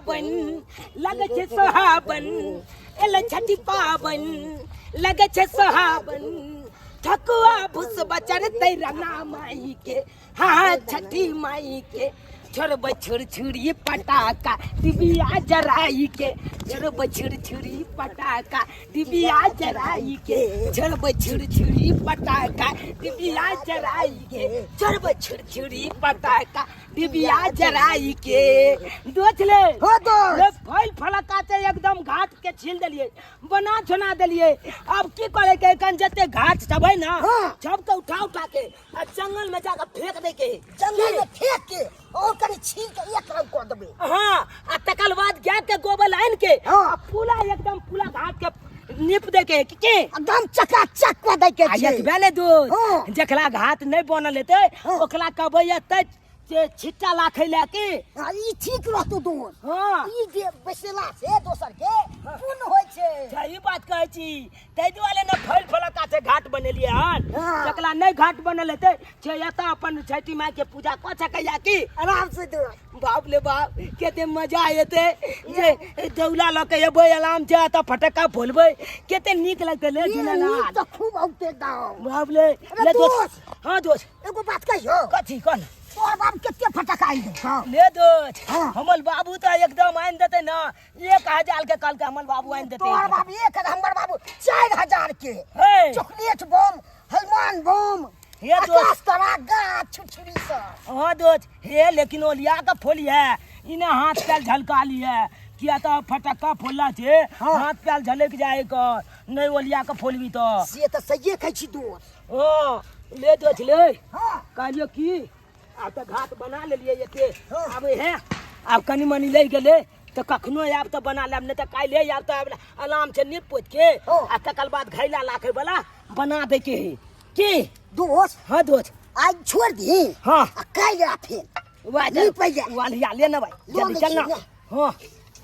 पाबन, लगै छै सोहाबन, एलै छठि पाबन, लगै छै सोहाबन। ठकुआ भुसबा चढ़तै राना माई के, हाँ छठी माई के। छोड़बै छुरछुरी पटाखा डिबिया जराई के, छोड़बै छुरछुरी पटाखा डिबिया जराई के, छोड़बै छुरछुरी पटाखा डिबिया जराई के, छोड़बै छुरछुरी पटाखा डिबिया जराई के। दोछ ले हो दोस्त। ले फैल फलका से एकदम घाट के छील देलिए, बना छना देलिए। अब की करे के कन जते घाट सब है ना, सब के उठा उठा के आ जंगल में जाके फेंक दे के। जंगल में फेंक के और कनी छील के एक रंग कर देबे। हाँ, आ तकर बाद गाय के गोबर आन के आ पूरा एकदम पूरा घाट के नीप दे के की के एकदम चकाचक कर दे के आ छै। एक बेले दूध जकरा घाट नहीं बनल हेतै ओकरा कहबै एतै जे छिट्टा लाखै लए की। हाँ, ई ठीक रहतौ दोस्त। ई जे बैसेला से दोसर के पुण्य होइ छै। सही बात कहै छी, ताहि दुआरे ने फल फलका से घाट बनेलियै हन। जकरा नहि घाट बनल हेतै से एतऽ अपन छठि माय के पूजा कऽ सकैया की आराम से दोस्त। बाप ले बाप, कते मजा एतै जे दौला लऽ के एबै आराम से, एतऽ फटक्का फोलबै, कते नीक लगतै ले ई झूलालाल। नीक तऽ खूब औतै दाम। बाप ले, अरे ले दोस्त। दोस्त। हाँ दोस्त। एगो बात कहियो। कथी कह ना। तोहर बाप कते फटक्का आनि देलकौ? ले दोस्त, हमर बाबू तऽ एकदम आनि देतै ना, 1000 के कहलकै हमर बाबू आनि देतै। तोहर बाबू 1000, हमर बाबू 4000 के। हे। चॉकलेट बम, हनुमान बम, हे दोस्त। आकाश तारा, गाछ, छुरछुरी सब। हाँ दोस्त, हे लेकिन ओलिया के फोली है, इने हाथ पैर झलका ली है, किया तो फटक्का फोलला छे, हाथ पैर झलक जाए कर, नहीं ओलिया के फोलबी तो। से तऽ सहिए कहै छी दोस्त। हाँ, ले दोस्त ले। कहलियो की आब तऽ घाट बना लेलियै एते। आब हे, आब कनि मनि लहि गेलै तऽ कखनो आयब तऽ बना लेब, नहि तऽ काल्हि आयब तऽ आब आराम से नीप पोति के आ तकर बाद घैला लाखै वाला बना दै के है की। दोस्त। हाँ दोस्त। आज छोड़ दी। आ काल्हि आ फेर। वाह, नीप पैया। वाह, लिया, ले ना भाई, लो जल्दी लै चल ना। छी, ले। हाँ,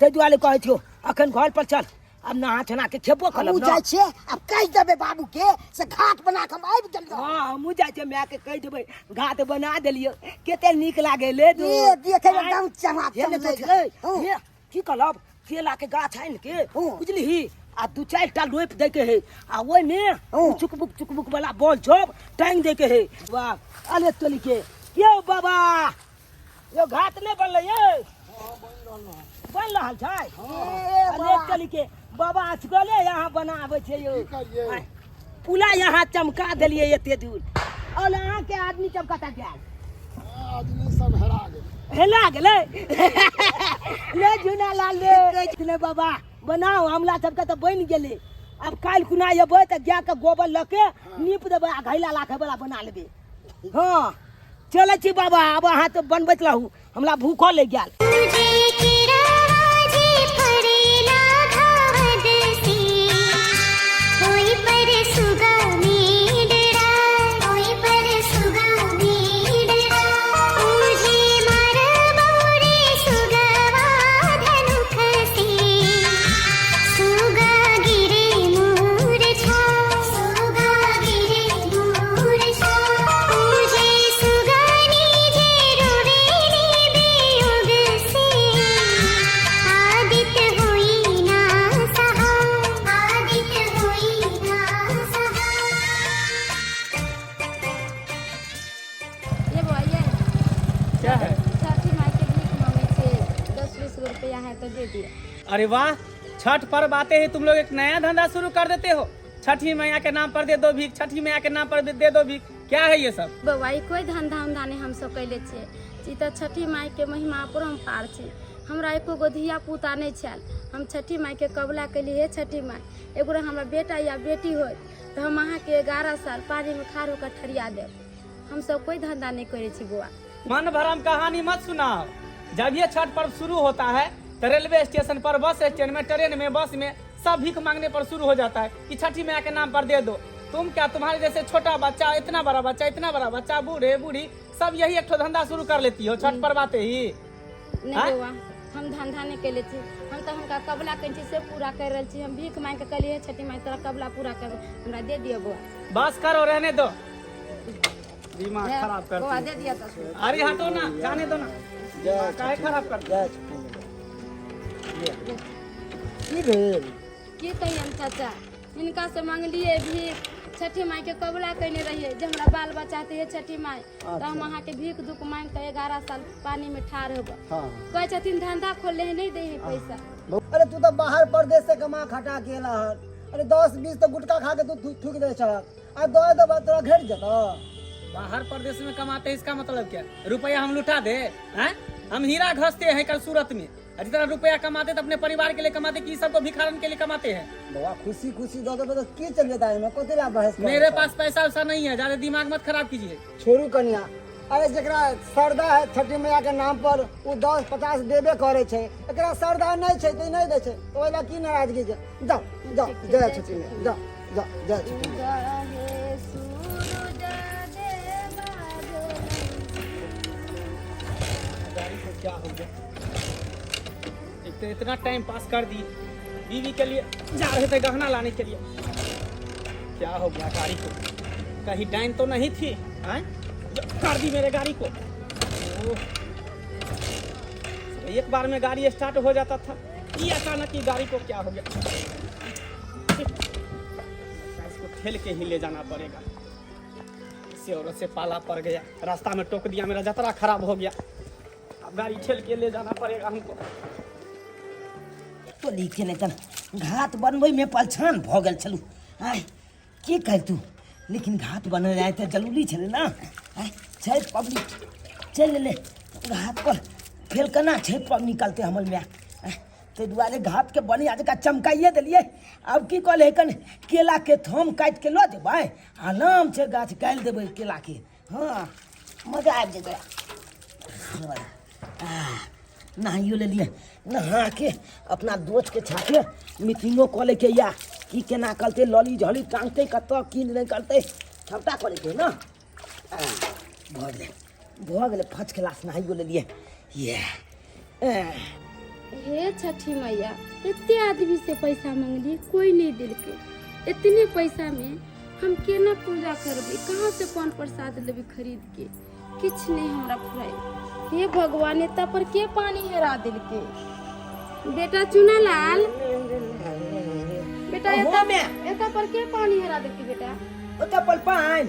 ताहि दुआरे कहै छियौ अखन घर पर चल, अब नहा सोना के खेबो करब हमहूँ ना। जाइ छियै, आब कहि देबै बाबू के से घाट बना के हम आबि गेलियै। हाँ, हमहूँ जाइ छियै, माय के कहि देबै घाट बना देलियै, कते नीक लागै ले दू। ए, देखै मे एकदम चमाचम हे ने लागि सोचलै, हाँ। हे, की कहलब, केला के गाछ आनि के, बुझलिही, आ दू चारि टा रोपि दै के है, आ ओहिमे चुकबुक चुकबुक वाला बॉल सब टांगि दै के है। वाह, अरे तोली के, यौ बाबा, यौ घाट नहि बनलै यौ? बनि रहल छै? अरे चली के बाबा असगरे यहाँ बनाबै छै यौ। की करियै? आय, पुला यहाँ चमका देलियै एते दूर, और अहाँके आदमी सब कतऽ गेल? आदमी सब हेरा गेल। हेरा गेलै? ले झुना लाल ले, ले बाबा बनाओ, हमला सबके तऽ बनि गेलै। आब काल्हि कुना एबै तऽ गाय के गोबर लऽ के नीप देबै आ घैला लाखै वाला बना लेबै। हाँ चलै छी बाबा, आब अहाँ तऽ बनबैत रहू, हमरा भूखो लागि गेल। ये बौआ, ये। क्या है? छठी माई के भीख मांगे छे, 10-20 गो रुपया है तो दे दिया। अरे वाह, छठ पर्व आते ही तुम लोग एक नया धंधा शुरू कर देते हो। छठी मैया के नाम पर दे दो भीख, छठी मैया के नाम पर दे दो भीख, क्या है ये सब? बौआ, ई कोई धंधा उंधा नहीं हम सब कैले छे। ई तो छठी माई के महिमा अपरम्पार छे। हमरा एको गो धिया पुता नहीं छल, हम छठी माई के कबुला कैली, हे छठी माई, एगो हमरा बेटा या बेटी होत तो हम अहाँ के 11 साल पानी में खाड़ होकर ठरिया देब। हम सब कोई धंधा नहीं करे छी बौआ। मन भरम कहानी मत सुनाओ। जब ये छठ पर्व शुरू होता है तो रेलवे स्टेशन पर, बस स्टैंड में, ट्रेन में, बस में सब भीख मांगने पर शुरू हो जाता है कि छठी मैया के नाम पर दे दो। तुम क्या, तुम्हारे जैसे छोटा बच्चा, इतना बड़ा बच्चा, इतना बड़ा बच्चा, बूढ़े बूढ़ी सब यही एक ठो धंधा शुरू कर लेती हो छठ पर्व आते ही। नहीं हाँ? बौआ, हम धंधा नहीं कैले छी, हम तो हुनका कबुला कैने छी से पूरा कर रहल छी। हम भीख मांगि के कहलियै, हे छठी माई, तोरा कबुला पूरा कर, हमरा दे दिअ बौआ। बस करो, रहने दो, दिमाग हे, खराब कर बौआ, दे दिअ तो। अरे हटो ना, जाने दो ना, दिमाग काहे खराब कर। की भेल? की कहियन चाचा, हिनका से मांगलिए भीख, छठी माई के कबूला कयने रहिए जे हमरा बाल बच्चा हेतै हे छठी माई तऽ हम अहाँके भीख दुख मांगि कऽ 11 साल पानी में ठाढ़ होब। कहै छथिन धंधा खोलले है, नहीं दै है पैसा। अरे तू तऽ बाहर परदेश से कमा खटा के एला हन। अरे 10-20 तऽ गुटखा खा के तू थूक दै छहक, आ दऽ देबह तोरा घटि जेतौ। बाहर परदेश में कमाते हैं इसका मतलब क्या? रुपया हम लुटा दे हैं? हम हीरा घसते हैं कल सूरत में, और जितना रुपया कमाते तो अपने परिवार के लिए कमाते कि सबको भिखारन के लिए कमाते हैं? बौआ खुशी खुशी दऽ देबै तऽ की चलि जेतै एहिमे, कथी ला बहस करै मेरे छह? पास पैसा वैसा नहीं है, ज्यादा दिमाग मत खराब कीजिए। छोड़ू कनिया, अरे जकरा श्रद्धा है छठी मैया के नाम पर ओ 10-50 देबे करे छै, एकरा श्रद्धा नहीं छै तऽ नहीं दै छै, तऽ ओहि ला की नाराजगी छै? जाओ जाओ, जय छठी मैया, जाओ जाओ, जय छठी मैया। उगहे सूरज देवा गाड़ी को क्या हो गया? एक तो इतना टाइम पास कर दी, बीवी के लिए जा रहे थे गहना लाने के लिए, क्या हो गया गाड़ी को? कहीं डाइन तो नहीं थी? हैं? जो कर दी मेरे गाड़ी को। ओह, एक बार में गाड़ी स्टार्ट हो जाता था, ये अचानक ही गाड़ी को क्या हो गया? इसको ठेल के ही ले जाना पड़ेगा। इसे औरत से पाला पड़ गया, रास्ता में टोक दिया, मेरा जतरा खराब हो गया। अब गाड़ी ठेल के ले जाना पड़ेगा हमको। तो लिखे नहीं तन घाट बनबै में परेशान भऽ गेल छलहुँ। आँय की कहतू, लेकिन घाट बनेनाइ तऽ जरूरी छलै ने। आँय छठि पबनी चलि एलै घाट पर, फेर केना छठि पबनी निकलतै हमर माय? आँय ताहि दुआरे घाटके बढ़िआँ जकाँ चमकाइए देलियै। आब की कहलै कनि केलाके थम काटिके लऽ जेबै, आराम से गाछ गालि देबै केलाके। हँ मजा आबि जेतै। नहाइयो लेलियै, नहा के अपना दोस्तके छाके मीटिंगो कऽ लैके या की केना करतै, लली झली टाँगतै कतऽ की नहि करतै, सबटा कऽ लैके ने। भऽ गेलै भऽ गेलै, फर्स्ट क्लास नहाइयो लेलियै। ये हे छठी मैया, एते आदमी से पैसा मंगलिए, कोई नहीं दिलकै। इतने पैसा में हम केना पूजा करबै? कहाँ से पान प्रसाद लेबै खरीद के? किछु नहीं हमरा फुराइ। हे भगवान, एता पर के पानी हेरा देलकै? बेटा चुनालाल, बेटा एता एता पर के पानी हेरा देलकै बेटा? ओतऽ पर पानि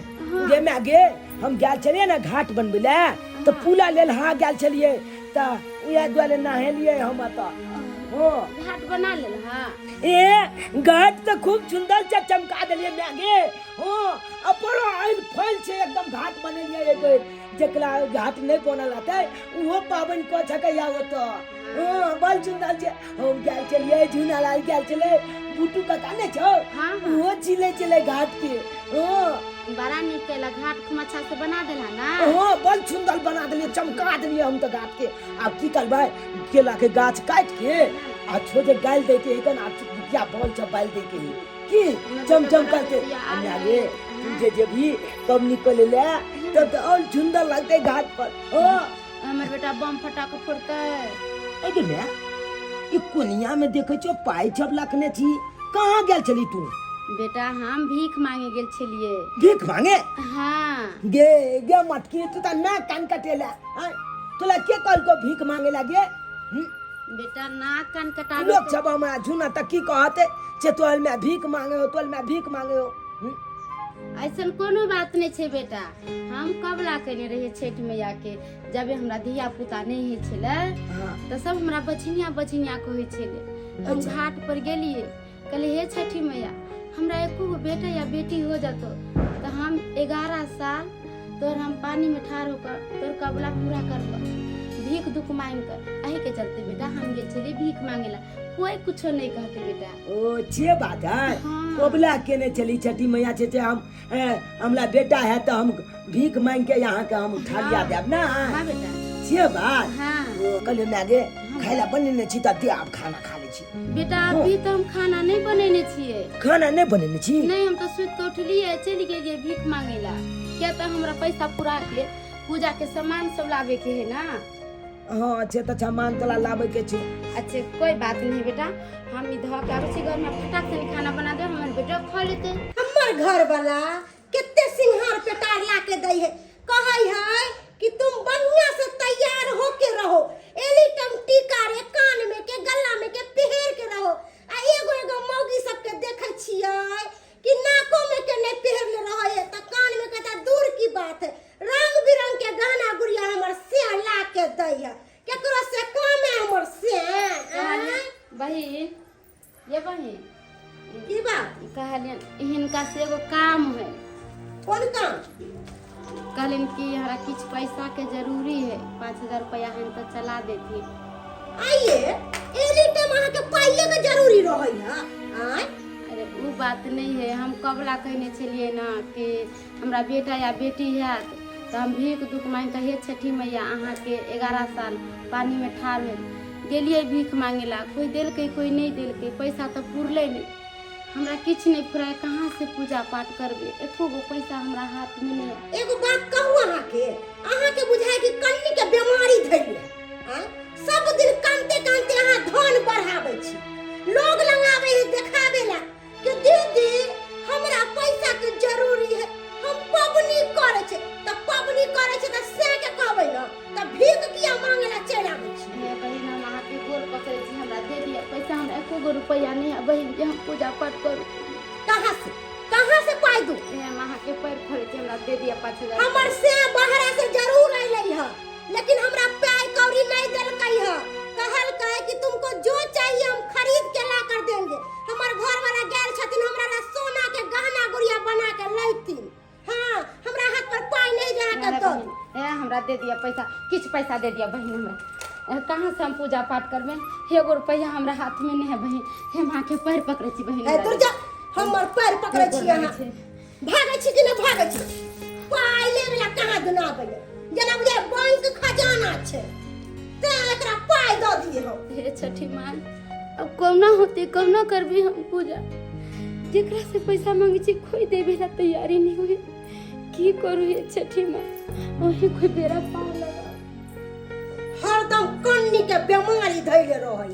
गे माय गे, हम गेल छलियै ने घाट बनबै लए तऽ पुला लेल हाँ गेल छलियै, तऽ उएह दुआरे नहेलियै हम एतऽ। हँ घाट बना लेल? हाँ ए घाट तऽ खूब सुंदर छै, चमका देलियै माय गे। हँ अपन आइल फैल छै एकदम, घाट बनेलियै एहि बेर। जेकरा घाट नहि बनल रहतै ओहो पाबनि कऽ सकैया ओतऽ। हँ बड़ सुंदर छै। हम गेल छलियै, झूनालाल गेल छलै, बुटू काका नहि छौ? हाँ, हाँ। ओहो छिलै छलै घाट के। हँ बड़ा नीक केला, घाट खूब अच्छा से बना देला ना? हँ बड़ सुंदर बना देलियै, चमका देलियै हम तऽ घाट के। आब की करबै, केला के गाछ काटि के आ छोटे गालि दै के है, आ चुकभुकिया बॉल सब बालि दै के है, की चमचम करते। हमरा गे तू जे जेबही तब निकल ले, तब तऽ और सुंदर लगतै घाट पर। हँ हमर बेटा बम फटाका फोड़तै। ए गे माय, ई कोनिया में देखै छौ पाइ सब लखने छी, कहाँ गेल छली तू? बेटा हम भीख मांगे गेल छलिए। भीख मांगे? हाँ। गे गे मटकी, तू तऽ नाक कान कटेला। आँय तोला के कहलको भीख मांगे लागे? बेटा नाक कान कटाबे लोग सब हमरा झुना तऽ की कहते जे तोहर में भीख मांगे हो, तोहर में भीख मांगे हो। ऐसन कोनो बात नहीं छै बेटा, हम कबला केने रहिए छठि मैया के, जब हमरा धिया पुता नहीं होइ छलै तऽ सब हमरा बछिनिया बछिनिया कहै छलै। हम घाट पर गेलिए, कहलिए हे छठि मैया, हमरा एको गो बेटा या बेटी हो जतो तऽ हम 11 साल तोर हम पानी में ठाढ़ होकर तोर कबला पूरा करब, भीख दुख मांग कर। एही के चलते बेटा हम गेल छलिए भीख मांगे ला, कोई कुछो नहीं कहते बेटा। ओ छे बात है। हाँ। कबला केने चली छठी मैया छे छे हम हमरा बेटा है तो हम भीख मांग के यहाँ के हम उठा लिया देब ना। हाँ बेटा। छे बात। हाँ। ओ कहलियै माय गे, खाय ला बनेने छी तऽ दे, आब खाना खा लै छी। बेटा अभी तो हम खाना नहीं बनेने छियै। खाना नहीं बनेने छी? नहीं, हम तो सुति के उठलियै, चलि गेलियै भीख मांगे ला, किया तऽ हमरा पैसा पूरा के पूजा के सामान सब लाबे के है ना। हाँ अच्छे तऽ सामान तोला लाबे के छै। अच्छा कोई बात नहीं बेटा, हम ई धऽ के आबै छी घर में, फटाक से खाना बना दे, हमर बेटा खा लेतै। हमर घर वाला कते सिंहार पेटार ला के दै है, कहै है कि तुम बढ़िया से तैयार होके रहो, एली टम टीका रे कान में के गला में के केकरो से कम है हमर से आँय? बहिन ये बहिन की बात कहलियन हिनका से एगो काम है कोन काम कहलिन कि हमरा किछु पैसा के जरूरी है 5000 रुपया हम तो चला देती आइए एनी टाइम अहाँके पाइए के जरूरी रहै है आँय अरे वो बात नहीं है हम कबला कहने छलियै ना कि हमरा बेटा या बेटी हैत तऽ हम भीख दुख मांगि कऽ हे छठी मैया अहाँके 11 साल पानिमे ठाढ़ भेल गेलियै भीख मांगे ला कोइ देलकै कोइ नहि देलकै पैसा तऽ पुरलै नहि हमरा किछु नहि फुराय कहाँ से पूजा पाठ करबै एको गो पैसा हमरा हाथमे नहि है। एगो बात कहू अहाँके अहाँके बुझाय कि कन्नी के बीमारी धरि आँय सब दिन कानते कानते अहाँ धन बढ़ाबै छी लोग लंगाबै है देखाबै ला कि दीदी हमरा पैसा के जरूरी है हम पबनी करै छै तऽ पबनी करै छै तऽ से के कहबै न तऽ भीख किया मांगे ला चलि आबै छी हे बहिन हम अहाँके गोर पकड़ै छी हमरा दे दिअ पैसा हमरा एको गो रुपैआ नहि है बहिन जे हम पूजा पाठ करू कहाँ से कहाँ से पाइ दू हे हम अहाँके पैर पड़ै छी हमरा दे दिअ 5000 हमर से बाहरा से जरूर अयलै है लेकिन हमरा पाइ कौड़ी नहीं देलकै है कहलकै कि तुमको जो चाहिए हम खरीद के ला कर देंगे हमर घर वाला गेल छथिन हमरा ला सोना के गहना गुड़िया बना के लैथिन हाँ हमरा हाथ पर पाइ नहीं जे अहाँके दऽ दू। हे हमरा दे दिअ पैसा किछु पैसा दे दिअ बहिन हमरा कहाँ से हम पूजा पाठ करबै एगो रुपैआ हमरा हाथमे नहि है बहिन हे हम अहाँके पैर पकड़ै छी बहिन ए दुर्जा हमर पैर पकड़ै छी अहाँ भागै छी कि नहि भागै छी पाइ लेवे ला कहाँ दुना आबैए जेना बुझाय बैंक खजाना छै तें एकरा पाइ दऽ दिए हम हे छठी माँ अब कौना होते कौना करबी हम पूजा जेकरा से पैसा मांगे छी कोई देवे ला तैयारी नहीं हुई की करू हे छठी माँ वही कोई बेरा पार लगा हरदम कन्नी के बेमारी धैले रहै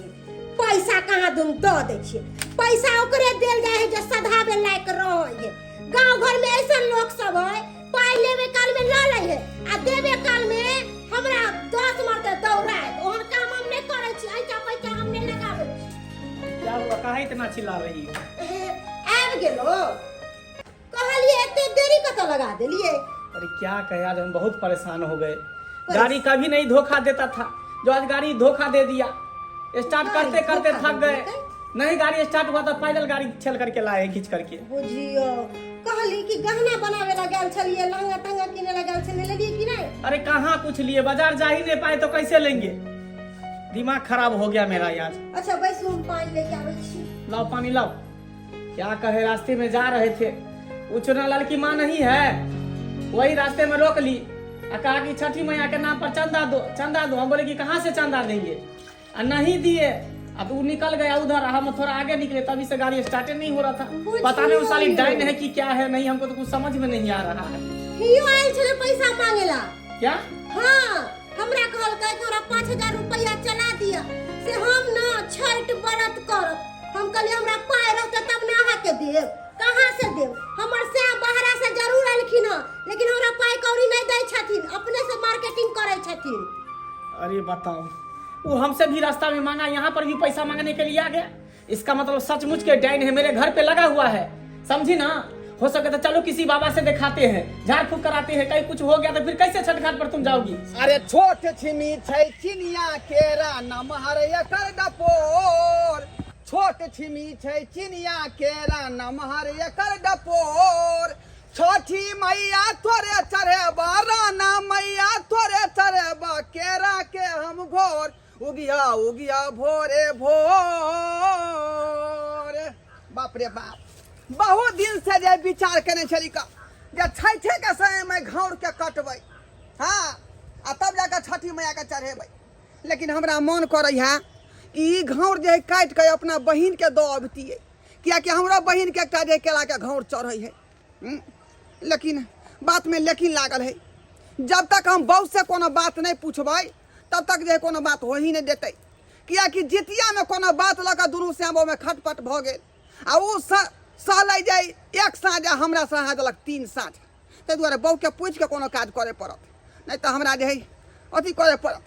पैसा कहाँ दुन दऽ दै छियै पैसा ओकरे देल जाइ है जे सधाबे लायक रहै है गांव घर में ऐसा लोग सब है पाई लेवे काल में लऽ लै है आ देवे काल में हमरा 10 मरते दौड़ाए ओहन काम हम नहि करै छी ऐसा पैसा हम नहि लगाबै छी क्या हुआ काहे इतना चिल्ला रही हो आबि गेलो कहलिए एते देरी कतऽ लगा देलिए अरे क्या कहे आज हम बहुत परेशान हो गए गाड़ी कभी नहीं धोखा देता था जो आज गाड़ी धोखा दे दिया स्टार्ट करते करते धोखा थक दे गए देलकै? नहीं गाड़ी स्टार्ट हुआ तो पैदल गाड़ी छेल करके लाए खींच करके बुझियो कहली कि गहना बनावे ला गेल छलिए लहंगा तहंगा किने ला गेल छलिए लेलिए कि नहीं अरे कहाँ कुछ लिए बाजार जा ही नहीं पाए तो कैसे लेंगे दिमाग खराब हो गया मेरा आज अच्छा बैसू हम पानी लेके आबै छी लाओ पानी लाओ क्या कहे रास्ते में जा रहे थे वो चुना लाल की माँ नहीं है वही रास्ते में रोक ली आ कहा कि छठी मैया के नाम पर चंदा दो चंदा दो हम बोले कि कहाँ से चंदा देंगे आ नहीं दिए अब वो निकल गया उधर हम थोड़ा आगे निकले तभी से गाड़ी स्टार्ट नहीं हो रहा था पता नहीं वो साली डाइन है कि क्या है नहीं हमको तो कुछ समझ में नहीं आ रहा है हियो आयल छले पैसा मांगेला क्या हाँ हमरा कहलकै कि हमरा 5000 रुपया चला दिया से हम ना छठ व्रत करब हम कहलियै हमरा पाइ रहतै तब ने अहाँके देब कहाँ से देब हमर से बाहरा से जरूर एलखिन हँ लेकिन हमरा पाइ कौड़ी नहि दै छथिन अपने से मार्केटिंग करै छथिन अरे बताओ वो हमसे भी रास्ता में मांगा यहाँ पर भी पैसा मांगने के लिए आ गया इसका मतलब सचमुच के डाइन है मेरे घर पे लगा हुआ है समझी ना हो सके तो चलो किसी बाबा से दिखाते हैं झाड़ फूक कराते हैं कहीं कुछ हो गया तो फिर कैसे छठ घाट पर तुम जाओगी अरे छोट छिमी छै चिनिया केरा नमहर एकर डपोर छोट छिमी छै चिनिया केरा नमहर एकर डपोर छठी मैया थोड़े चढ़ेबा राना मैया थोड़े चढ़ेबा केरा के हम घोर उगिया उगिया भोरे भोर बाप रे बाप बहुत दिन से जे विचार केने छली का जे छठे के समय में घौर के कटबै हाँ आ तब जाके छठी मैया के चढ़ेबै लेकिन हमरा मन करै है कि ई घौर जे है काटि के अपना बहिन के दऽ अबतियै कियाकि हमरा बहिन के एकटा जे केला के घौर चढ़ै है लेकिन बात में लेकिन लागल है जब तक हम बहू से कोनो बात नहीं पूछबै तब तक जे कोनो बात हो ही नहीं देतै कियाकि जितियामे कोनो बात लऽ कऽ दुनू श्यामोमे खटपट भऽ गेल आ ओ सहलै जाइ एक साँझ आ हमरा सहा देलक 3 साँझ ताहि दुआरे बहूके पूछि कऽ कोनो काज करय पड़त नहि तऽ हमरा जे हइ अथी करय पड़त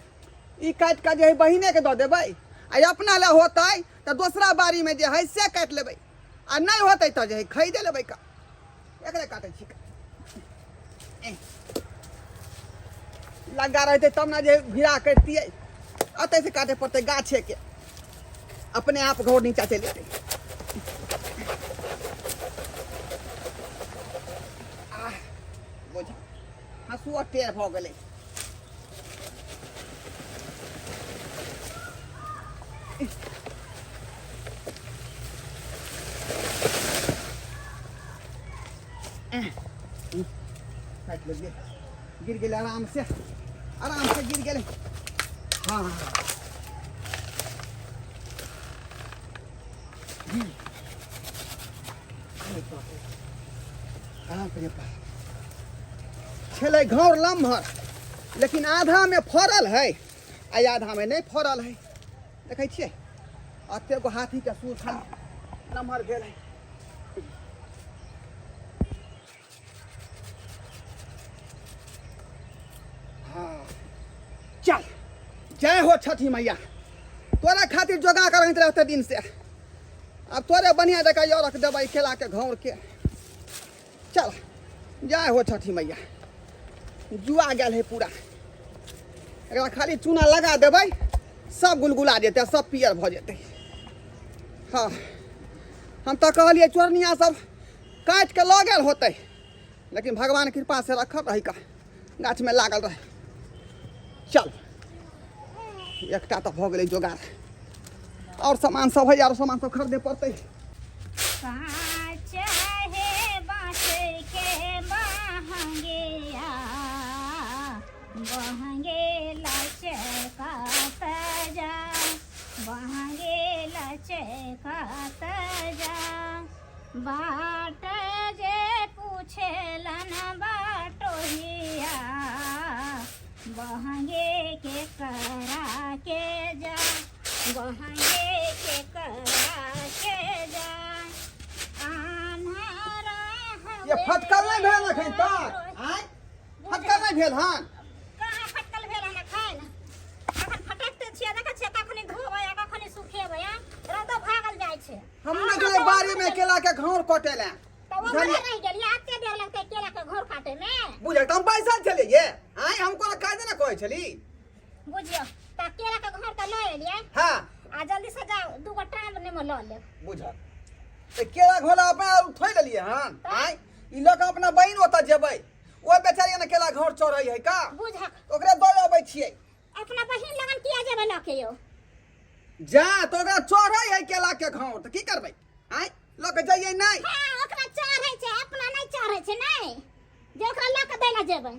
ई काटि कऽ जे हइ बहिनेके दऽ देबै आ अपना लए होतै तऽ दोसरा बारीमे जे हइ से काटि लेबै आ नहि होतै तऽ जे हइ खरीदे लेबै का एकरे काटै छी लग्गा रहतै तब ने जे भिड़ा करितियै अतै से काटे पड़तै गाछे के अपने आप घौर नीचा चलि जेतै आह, बुझ हँसुआ टेढ़ भऽ गेलै काटि लेलियै गिर गेलै आराम से आराम से गिर गेलै हाँ अरे बाप रे बाप रे बाप छलै घौर लम्हर लेकिन आधामे फड़ल है आ आधामे नहि फड़ल है देखै छियै एते गो हाथीके सूर खाली नमहर भेल है हाँ चल जय हो छठी मैया तोरा खातिर जोगा कर रहते रहते दिन से अब तोरे बढ़िया जगह यो रख देबै केला के घौर के चल जय हो छठी मैया जुआ गेल है पूरा एकरा खाली चूना लगा देबै सब गुलगुला जेतै सब पियर भऽ जेतै हँ हम तऽ कहलियै चोरनिया सब काटि कऽ लऽ गेल होतै लेकिन भगवान कृपा से रखल रही का गाछमे लागल रहै चल एकटा तऽ भऽ गेलै जोगाड़ आओर सामान सब है आओर सामान सब खरीदे पड़तै कांच है बांस के बहंगिया बहंगे लचकात जा बहंगे लचकात जा बाट जे पूछेलन बाटोहिया बहंगे के करा के जा बहंगे के करा के जा आन्हरा ये फटकल नहि भेल एखन तक आँय फटकल नहि भेल हन कहाँ फटकल भेल हन एखन अखन फटकते छियै देखै छियै कखनी धोबै आ कखनी सुखेबै आ रौदो भागल जाइ छै हम ने गेलै बाड़ी में केला के घौर कटे ले तऽ ओ बुझलियै? रहि गेलियै एते देर लगतै केला के घौर काटे में बुझल तऽ हम बैसल छलियै ये आँय हम कोनो काज ने कहै छली बुझियौ तऽ केला के घौर तऽ लऽ एलियै हाँ आ जल्दी से जाउ दूगो टाइम नेमो लऽ लेब बुझल तऽ केला घोला अपना थोड़ि लेलियै हन आँय ई लऽ कऽ अपना बहिन ओतऽ जेबै ओ बेचारी ने केला घौर चढ़ै है का बुझक ओकरा दऽ अबै छियै अपना बहिन लगन किया जेबै लऽ के यौ जा तऽ ओकरा चढ़ै है केला के घौर तऽ की करबै आँय लऽ कऽ जइयै नहि हाँ ओकरा चढ़ै छै अपना नहि चढ़ै छै नहि जे ओकरा लऽ कऽ दै लए जेबै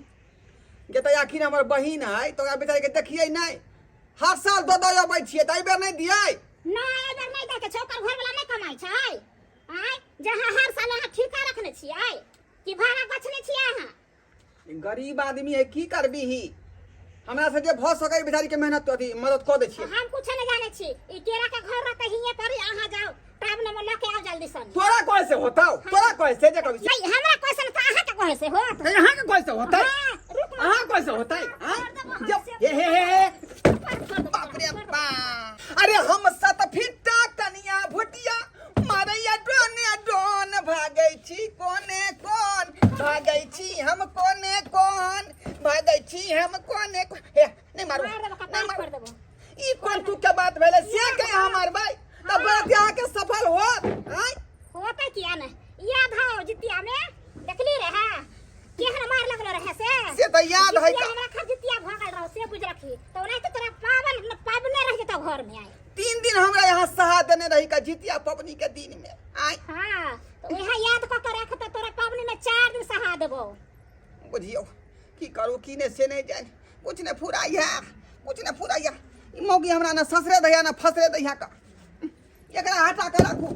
गे तऽ आखिर हमर बहिन है तऽ ओकरा बेचारी के देखियै नहि हर साल दऽ दऽ अबै छियै तऽ एहिबेर नहि दियै नहि एहिबेर नहि दैके छै ओकर घरवला नहि कमाइ छै आँय जे अहाँ हर साल अहाँ ठीका रखने छियै कि भाड़ा गछने छियै अहाँ गरीब आदमी है की करबीही हमरा से जे भऽ सकै बेचारी के मेहनत अथी मदद कऽ दै छियै हम कुछ नहीं जाने छी ई केरा के घर रहते हिये पर अहाँ जाओ टाब नंबर लऽ के आओ जल्दी सन तोरा कहे से होतौ तोरा कहे से जे कभी नहीं हमरा क्वेश्चन त अहाँ के कहे से होत यहाँ के कहे से होतै हाँ, रुक ना। अहाँ कहे से होतै हाँ? जब हे हे हे हे बाप रे बाप अरे हम सत फिटा कनिया भुटिया मारैया डोने डोन भागै छी कोने कोन भागै छी हम कोने कोन भागै छी हम कोने कोन हे नहि मारू मार देबो नहि कपार मारू फोड़ देबो ई कोन तू के बात भेलै से के अहाँ मारबै तऽ व्रत अहाँके सफल होत आँय होते किया ने याद हौ जितिया में देखली रहे केहन मार लगलो रहे से से तऽ याद है जितिया हमरा खर जितिया भऽ गेल रहो से बुझ रखी तऽ ओनाहिते तोरा पावन पाबने रह जेतौ घर में आइ 3 दिन हमरा यहाँ सहा देने रही का जितिया पबनी के दिन में आय हाँ तो वह याद कऽ के रख तऽ तोरा पबनी में 4 दिन सहा देबो बुझियौ की करू की नहि से नहि जानि कुछ नहि फुराइ है कुछ नहि फुराइ है ई मौगी हमरा ने ससरे दैया ने फसरे दैया का एकरा हटा के राखू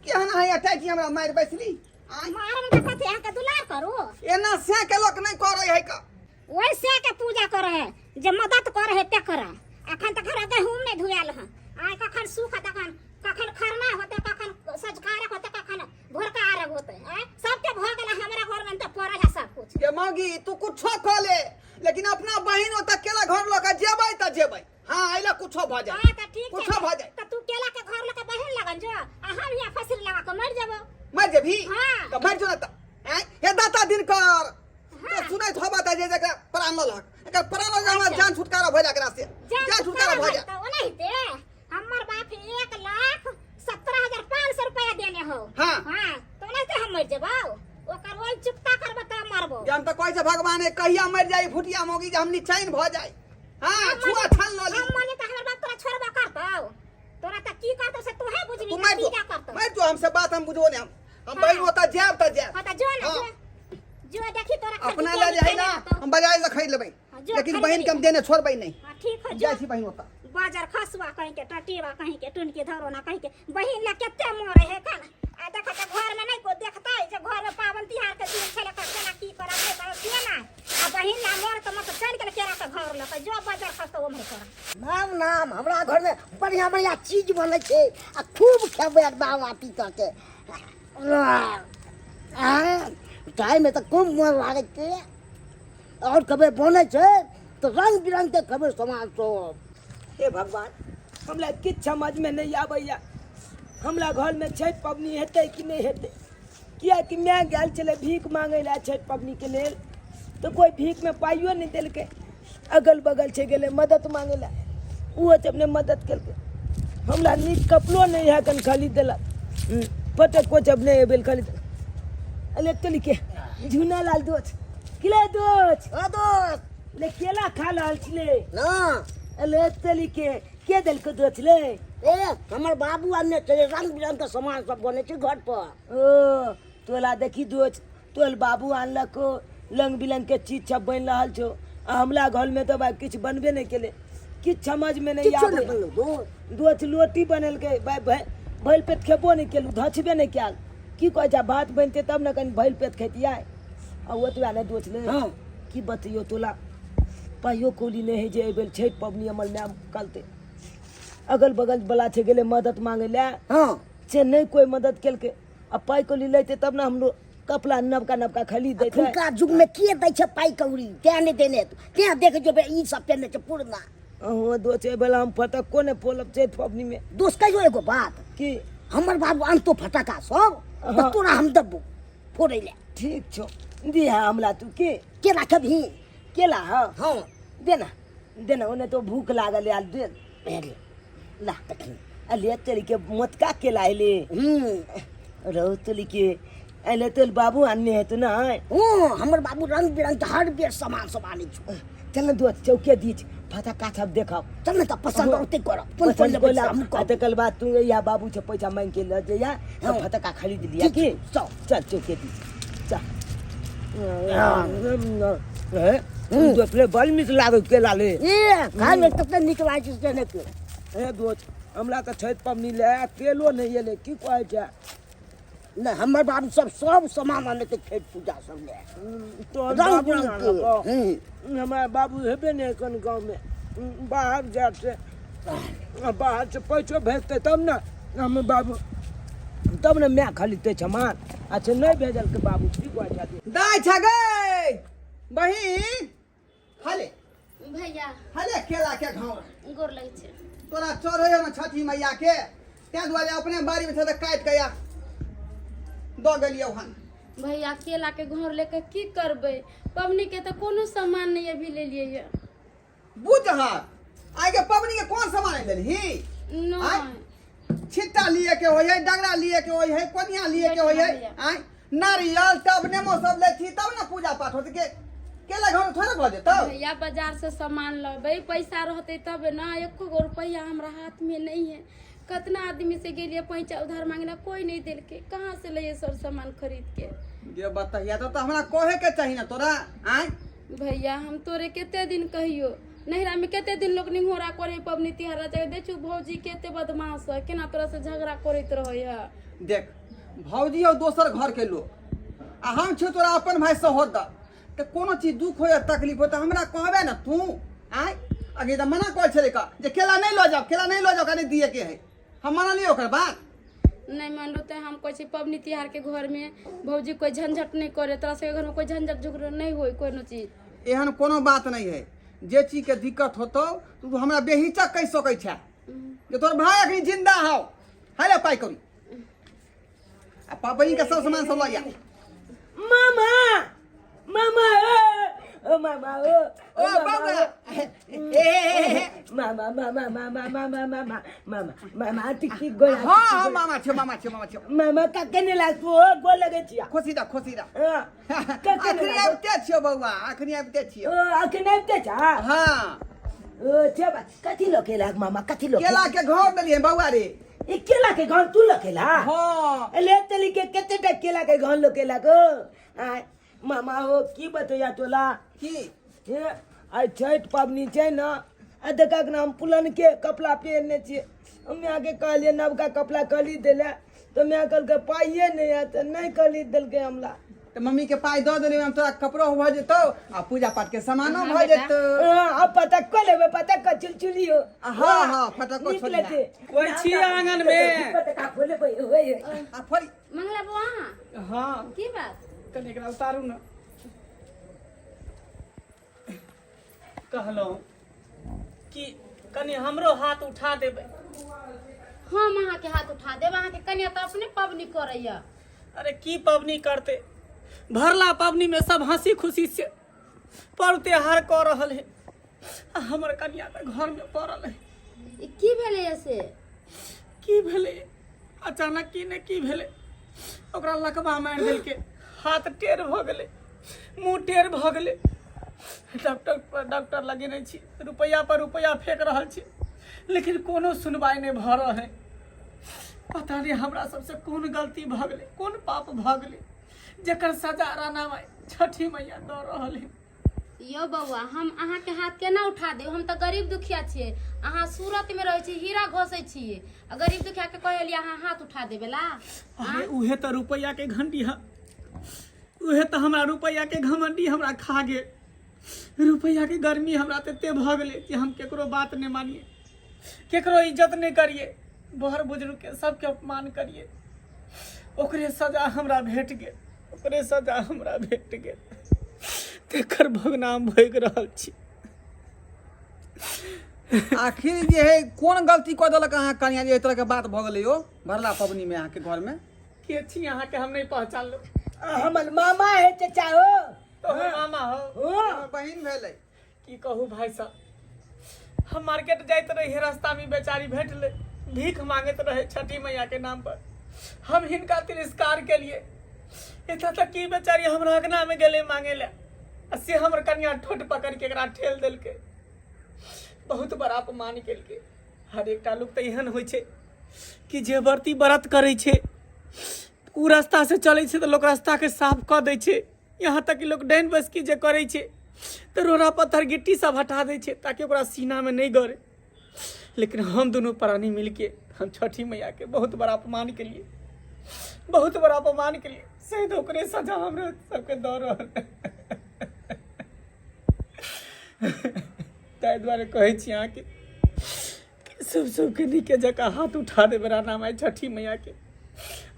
केहन है अटैची हमरा मारि बैसली आय मारब तऽ कथी अहाँके दुलार करू एना से के लोक नहि करै है का वैसे के पूजा करे है जे मदद करे है तेकरा अखन तक घर गहूम नहीं धुआल हन आइ कखन सूख तखन कखन खरना होते कखन सझकारक होते कखन भोरका अर्घ होते आइ सबके भऽ गेल हमरा घर में तऽ पड़े है सब कुछ ये मौगी तू कुछो कह ले लेकिन अपना बहिन ओतऽ केला घर लऽ के जेबै तऽ जेबै हाँ अइला कुछो भऽ जाए हाँ तऽ ठीक छै कुछो भऽ जाए तऽ तू केला के घर लऽ के बहिन लगन जो आ हम यहाँ फसिल लगा के मरि जेबो मर जेबही हाँ। तऽ मर जो ना तऽ आँय हे दाता दिन कर तो सुनैत होबा तऽ जे जकरा प्राण लऽ लहक एकर प्राण लऽ हमरा जान छुटकारा भऽ जाय एकरा से, जान छुटकारा भऽ जाय। तऽ ओनाहिते हमर बाप 1,17,500 रुपया देने हो। हाँ। हाँ, तऽ ओनाहिते हम मरि जेबौ, ओकर ओहि चुकता करबो तऽ मरबो। जे हम तऽ कहै छै भगवान कहिया मरि जाय फुटिया मौगी जे हम निचैन भऽ जाय। हाँ, छुआ छान लऽ ली। हम मरली तऽ हमर बाप तोरा छोड़बो करतौ? तोरा तऽ की करतौ से तोहे बुझबी। तू मारि की जो करतौ? मारि जो, हमसे बात हम बुझबो नहि। हम बहिन ओतऽ जायब तऽ जायब। हाँ, तऽ जो ना। हाँ। जो जो, देखी तोरा अपना खरीद लए जे है ना के हम बाजार से खरीद लेबै। हाँ, जो लेकिन खरीद बहिन के हम देने छोड़बै नहि। हाँ, ठीक है, जो। जाइ छी बहिन ओतऽ। बाजार खसुआ कहीं के, टटीवा कहीं के, टुनकी धरोना कहीं के, बहिन ला कते मरे है कन आ देख त घर में नहीं को देखता है जे घर में पावन तिहार के दिन छले, केना की करब नहीं करब से ना, आ बहिन ला मर त मत चल गेल केरा के घर लके। जो बाजार खसतो ओम्हर तोरा। नाम नाम हमरा घर में बढ़िया बढ़िया चीज बनै छै आ खूब खेबै एकदम अथी कऽ के। खायमे तऽ खूब मोन लागै छै आओर कभी बनै छै तऽ रंग बिरंग के खेबै सामान सब। हे भगवान, हमरा किछु समझमे नहि आबैया, हमरा घरमे छठि पबनी हेतै कि नहि हेतै? किएकि माय गेल छलै भीख मांगै लए छठि पबनीके लेल तऽ कोइ भीखमे पाइयो नहि देलकै। अगल बगल छै गेलै मदद मांगै लए, ओहो सब नहि मदद केलकै। हमरा नीक कपड़ो नहि है कन खरीद देलक, फटको सब नहि भेल खरीद। अरे तोलिके झूना लाल दोस्त किले दोस्त? हाँ दोस्त। ले केला खा रहल छलै ना। अरे तोलिके के देलको दोस्त ले? ए, हमर बाबू आनने छलै, रंग बिरंग के सामान सब बनै छै घर पर। ओ तोला देखी दोस्त, तोल बाबू आनलको रंग बिरंग के चीज सब बनि रहल छौ आ हमरा घर में तऽ भाई किछु बनबे नहि केलै, किछु समझ में नहि किछो नहि आबै। बनलो दोस्त? दोस्त, लोटी बनेलकै भाई, भरि पेट खेबो नहि केलहुँ, धछबे नहि कयल। की कहै छै, भात बनतै तब ने कनि भरि पेट खैतियै। आ ओतबा नहि दोस्त ले। हाँ। की बतैयौ तोला, पाइयो कौड़ी नहि हइ जे एहि बेर छठि पबनी हमर माय करतै। अगल बगल बला छै गेलै मदद मांगै लए। हाँ। से नहि कोइ मदद केलकै आ पाइ कौड़ी लैतै तब ने हमरो कपड़ा नबका नबका खरीद दैतै। एखुनका युग में के दै छै पाइ कौड़ी? तें नहि देने हेतौ, तें देख जेबै ई सब पेने छै पुरना। अहूँ दोस्त, एहि बेर हम फटक्को नहि फोड़ब छठि पबनी में। दोस्त, कहियो एगो बात। की? हमर बाबू आनतो फटक्का सब तऽ हाँ। तोरा हम देबो फोड़ै लए। ठीक छौ, दिहा हमरा तू। के केला खेबही? केला? हाँ। हाँ। देना देना, ओने तो भूख लागल आयल, दे। अरे ला तखन अले तोरी के मोटका केला अले। रौ तोरी के अले, तोर बाबू आनने हेतौ ना? हूँ, हमर बाबू रंग बिरंग के हर बेर सामान सब आनै छौ। चल ने दोस्त, चौके दीच फटक्का सब देखब। चल ने तऽ पसंद हाँ। औते करब, कोन कोन पसंद लेबै कोला से हमहूँ आ कहब। तकर बाद तू या बाबू से पैसा मांगि के लऽ जइया तऽ हाँ। फटक्का खरीद लिया। ठीक की? चल। चल चौके दीच चल। दोस्त रे, बड़ नीक लागल केला ले। ए, खाय मे कते नीक लागै छै से नहि केओ। हे दोस्त, हमरा तऽ छठि पबनी ले केलो नहि एलै, की कहै छै? नहि, हमर बाबू सब सब सामान आनै छै छठि पूजा सब ले। तोहर रंग बाबू बिरंग के। आनलकौ? हूँ। हमरा बाबू हेबे नहि कन गाँवमे, बाहर जाय से आ बाहर से पैसो भेजतै तब ने हमर बाबू, तब ने माय खरीदतै सामान। अच्छा, नहि भेजलकै बाबू, की कहै छै? दाइ छ गै बहिन, हले। भैया। हले केला के घाव। गोर लगै छै। तोरा चढ़ै ने छठी मैया के, तें दुआरे अपने बाड़ी में छै तऽ काटि के या दऽ गेलियौ हन। भैया, केला के घर लेके की करबै? पबनी के तऽ कोनो सामान नहीं अभी लेलियै ये। बुझ आइ के पबनी के कोन सामान लेलही? नहीं। छिट्टा लिए के होइ है, डगरा लिए के होइ है, कोनिया लिए के होइ है, आय नारियल तब नेमो सब लै छी तब ने पूजा पाठ होत के केला घर थोड़े भऽ जेतौ। भैया, बाजार से सामान लेबै, पैसा रहतै तब ना। एको गो रुपैआ हमरा हाथ में नहीं है। कतना आदमी से गेलियै पैसा उधार मांगना, कोई नहीं देलकै। कहाँ से लइए सब सामान खरीद के? गे बतहिया, तो हमरा कहे के चाही ना तोरा, आय? भैया, हम तोरे कते दिन कहियो, नैहरा में कते दिन लोग निहोरा करे पबनी तिहार जगह। देखू भौजी कते बदमाश है, केना तोरा से झगड़ा करैत रहे है। देख, भौजी हो दोसर घर के लोग आ हम छियौ तोरा अपन भाई सहोदर, तऽ कोनो चीज दुख हो या तकलीफ हो तऽ हमरा कहबे ने तू, आय? अगे तऽ मना करै छलै का जे केला नहि लऽ जाओ, केला नहि लऽ जाओ, कनि दिए के है। हम मानलियै ओकर बात? नहीं मानलो। तो हम कहै छी पबनी तिहार के घर में भौजी कोई झंझट नहीं करे, तोरा सबके घर में कोई झंझट झगड़ा नहीं होई कोनो चीज। एहन कोनो बात नहीं है। जे चीज के दिक्कत होतौ तू हमरा बेहिचक कहि सकै छै जे तोर भाई अखनी जिंदा हौ। हेलो, पाइ करी आ पबनी के सब सामान सब लऽ आ। मामा, मामा, ए, ओ मामा ओ ओ बौआ ए ए, ए, ए। मामा मामा मामा मामा मामा मामा मामा टिक टिक गोला हाँ हाँ मामा छौ मामा छौ मामा छौ मामा कके ने लागू ओ गोल लगे छिया खुशी रह खुशी रह हाँ कके ने अखनी लागू आबिते छियौ बौआ अखनी आबिते छियौ ओ अखन आबिते छा हाँ ओ छे बा कथी लोकेला मामा कथी लोकेला केला के घर देलियै बौआ रे ई केला के घन तू लोकेला हाँ ले तली के कते टा केला के घन लोकेला को आय मामा हो की बतैया तोला की हे आइ छठि पबनी छै ने आ देखा के हम पुलनके कपड़ा पहिरने छियै हम मायके कहलियै नवका कपड़ा खरीद दै लए तऽ माय कहलकै पाइए नहि है तऽ नहि खरीद देलकै हमरा तऽ मम्मी के पाइ दऽ देलियै हम तोरा कपड़ो भऽ जेतौ आ पूजा पाठ के सामानो हाँ भऽ बेटा। जेतौ हाँ, अब पता को लेबै पता को चुलचुली हो हाँ हाँ फटको नीक छोड़ी लगतै कोइ छी आँगन मे? पता खोलेबै ओए आ फोड़ी मंगला बौआ अहाँ हाँ की बात कनि एकरा उतारू ने कहलहुँ कि कनि हमरो हाथ उठा देबै हम अहाँके हाथ उठा देब अहाँके कनिया तऽ अपने पबनी करैया अरे की पबनी करते भरला पबनी में सब हंसी खुशी से पर्व त्योहार कऽ रहल है आ हमर कनिया तऽ घर में पड़ल है ई की भेलैया से की भेलै अचानक की ने की भेलै ओकरा लकवा मारि देलकै हाथ टेढ़ भऽ गेलै मुँह टेढ़ भऽ गेलै डॉक्टर पर डॉक्टर लगेने छी रुपैआ पर रुपैआ फेंक रहल छी लेकिन कोनो सुनवाई नहि भऽ रहल है पता नहि हमरा सबसे कोन गलती भऽ गेलै कोन पाप भऽ गेलै जकर सजा राना माई छठी मैया दऽ रहल है यौ बौआ हम अहाँके हाथ केना उठा देब हम तऽ गरीब दुखिया छियै अहाँ सूरतमे रहै छी हीरा घोसै छियै आ गरीब दुखियाके कहलियै अहाँ हाथ उठा देबै ला अरे उहे तऽ रुपैआ के घंटी है उहे तऽ हमरा रुपैआ के घमंडी हमरा खा गेल रुपैआ के गर्मी हमरा तते भऽ गेलै कि हम केकरो बात नहि मानिए केकरो इज्जत नहि करिए बड़ बुजुर्ग के सबके अपमान करिए ओकरे सजा हमरा भेट गेल ओकरे सजा हमरा भेट गेल तेकर भगनाम भोगि रहल छी आखिर जे है कोन गलती कऽ देलक अहाँ कनिया जे एहि तरहके बात भऽ गेलै यौ भरला पबनीमे अहाँके घरमे के छी अहाँके हम नहि पहचानलहुँ हमर मामा है चचा हो तो मामा हो हो हमर बहिन भेलै की कहू भाई साहब हम मार्केट जाइत रही रास्ता में बेचारी भेटलै भीख मांगैत रहे छठी मैया के नाम पर हम हिनका तिरस्कार के लिए एतऽ तक कि बेचारी हमरा अंगना में गेलै मांगे ले आ से हमर कनिया ठोट पकड़ के एकरा ठेल देलकै बहुत बड़ा अपमान केलकै हर एकटा लोक तऽ एहन होइ छै कि जे व्रती व्रत करै छै ओ रास्ता से चलै छै तऽ लोक रास्ताके साफ कऽ दै छै यहाँ तक कि लोक डाइन बैसकी जे करै छै तऽ रोड़ा पत्थर गिट्टी सब हटा दै छै ताकि ओकरा सीनामे नहि गड़े लेकिन हम दुनू प्राणी मिलके हम छठी मैयाके बहुत बड़ा अपमान केलिए बहुत बड़ा अपमान केलिए शायद ओकरे सजा हमरा सबके दऽ रहल ताहि दुआरे कहै छी अहाँके कि सब सबके नीके जकाँ हाथ उठा देबै राना माय छठी मैयाके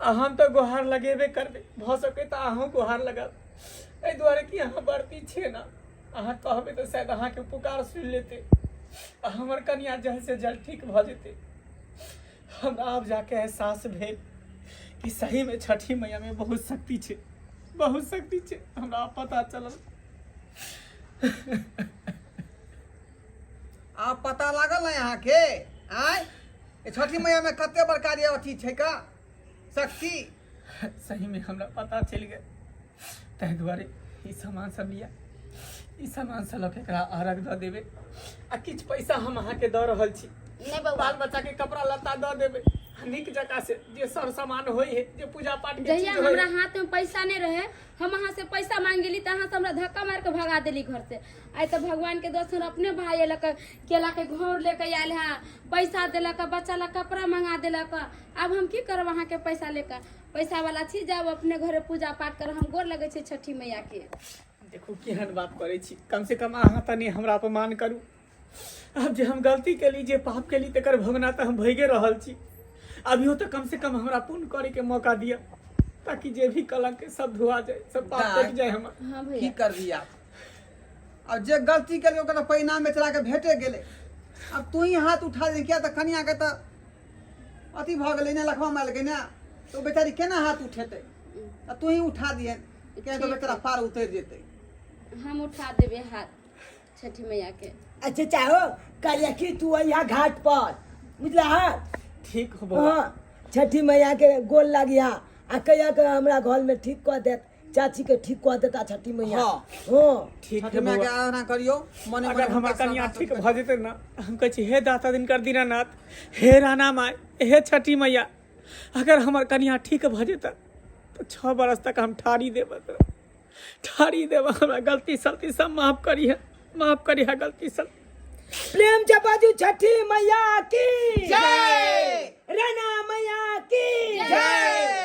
आ हम तऽ गोहार लगेबे करबै भऽ सकै तऽ अहूँ गोहार लगाब एहि दुआरे कि अहाँ बरती छियै ने अहाँ कहबै तऽ शायद अहाँके पुकार सुनि लेतै आ हमर कनिया जल्द से जल्द ठीक भऽ जेतै हमरा आब जाके एहसास भेल कि सहीमे छठी मैयामे बहुत शक्ति छै बहुत शक्ति छै हमरा आब पता चलल आब पता लागल ने अहाँके आँय ए छठी मैयामे कते बड़का जे अथी छै का शक्ति सहीमे हमरा पता चलि गेल ताहि दुआरे ई सामान सब लिअ ई सामान सब लऽ कऽ एकरा अर्घ दऽ देबै आ किछु पैसा हम अहाँके दऽ रहल छी नहि बौआ बाल बच्चा के कपड़ा लत्ता दऽ देबै आ नीक जकाँ से जे सर सामान होइ है जे पूजा पाठ के जहिया चीज होइ हमरा है हाथ में पैसा नहीं रहे हम अहाँ से पैसा मांग गेली तऽ अहाँ से हमरा धक्का मार के भगा देली घर से आइ तऽ भगवान के दर्शन अपने भाई अयलक केला के घौर लेके आयल है पैसा देलक बच्चा ला कपड़ा मंगा देलक आब हम की करब अहाँ के पैसा लेकर पैसा वाला छी जाब अपने घरे पूजा पाठ कर हम गोर लगै छी छठी मैया के देखू केहन बात करै छी कम से कम अहाँ तनी हमरा अपमान करू आब जे हम गलती केली जे पाप केली तकर भोगना तऽ हम भोगे रहल छी अभियो तऽ कम से कम हमरा पुण्य करे के मौका दिअ ताकि जे भी कलंक है सब धुआ जाए सब पाप दाय। कटि जाए हमर हाँ की भैया करबी आब आब जे गलती केलकै ओकर तऽ परिणाम बेचाराके भेटे गेलै आब तू ही हाथ उठा दे किया तऽ कनियाके तऽ अथी भऽ गेलै ने लखवा मारलकै ने तऽ ओ बेचारी केना हाथ उठेतै आ तू ही उठा दिहन किया तऽ बेचारा पार उतरि जेतै हम उठा देबै हाथ छठी मैया के। अच्छा चाहो कहिया कि तू अइहा घाट पर, बुझला? हाँ। ठीक हो बौआ। हाँ, छठी मैया के गोल लागिहा आ कहिया के हमरा घर में ठीक कऽ देत, चाची के ठीक कऽ देता छठी मैया। हाँ। हाँ। ठीक छठी है मैया के बौआ। आराधना करियौ मने अगर मने। हमर हुनका कनिया श्रद्धा ठीक से भऽ जेतै ने, हम कहै छी हे दाता दिनकर दीनानाथ, हे राणा माय, हे छठी मैया, अगर हमर कनिया ठीक भऽ जेतै तऽ 6 बरस तक हम ठाड़ी देबै तोरा, ठाड़ी देबै। हमरा गलती सलती सब माफ करिहे, माफ करिहे गलती सलती। प्रेम से बाजू छठी मैया की जय, राणा मैया की जय।